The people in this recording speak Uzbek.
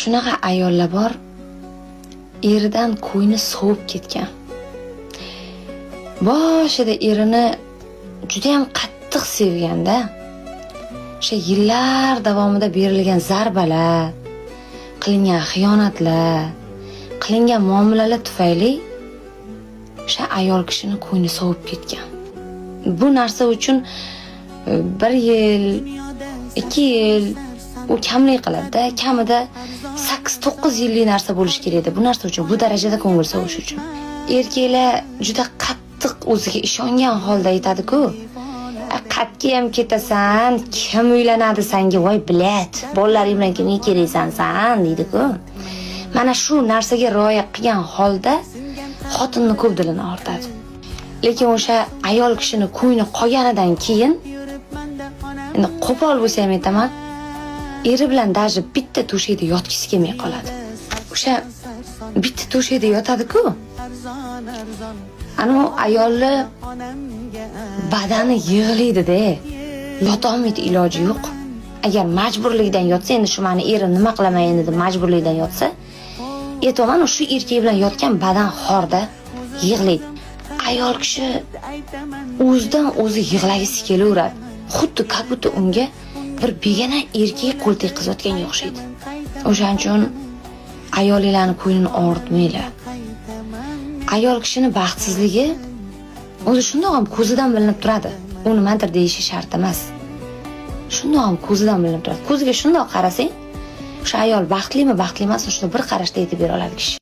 Shunaqa ayollar bor, eridan ko'ngli sovib ketgan. Boshida erini judayam qattiq sevganda, o'sha yillar davomida berilgan zarbalar, qilingan xiyonatlar, qilingan muomalalar tufayli o'sha ayol kishini ko'ngli sovib ketgan. Bu narsa uchun 1 yil, 2 yil u kamlik qiladi-da, kamida 8-9 yillik narsa bo'lishi kerak edi. Bu narsa uchun, bu darajada ko'ngil sovish uchun. Erkaklar juda qattiq o'ziga ishongan holda aytadi-ku: "Qayerga ham ketasan, kim uylanadi senga, voy блядь, bolalaring bilan kimga keraksan san", deydi-ku. Mana shu narsaga rioya qilgan holda xotinni ko'p dilini og'ritadi. Lekin o'sha ayol kishini ko'ngli qolganidan keyin, endi qo'pol bo'lsa ham aytaman, eri bilan даже bitta to'shakda yotgisi kelmay qoladi. O'sha bitta to'shakda yotadi-ku. Ana u ayolni badani yig'laydi-da. Yotolmaydi, iloji yo'q. Agar majburlikdan yotsa, endi shu mani erim, nima qilaman endi deb majburlikdan yotsa, aytyapman, shu erkak bilan yotgan badan xorda yig'laydi. Ayol kishi o'zidan o'zi yig'lagisi kelaveradi. Xuddi как будто unga bir begona erkak qo'l tekkizayotganga o'xshaydi. O'shaning uchun ayolinglarni ko'nglini og'ritmanglar. Ayol kishini baxtsizligi o'zi shundoq ham ko'zidan bilinib turadi. U nimadir deyishi shart emas. Shundoq ham ko'zidan bilinib turadi. Ko'ziga shundoq qarasang, o'sha ayol baxtlimi, baxtli emasmi, shuni bir qarashda aytib bera oladi kishi.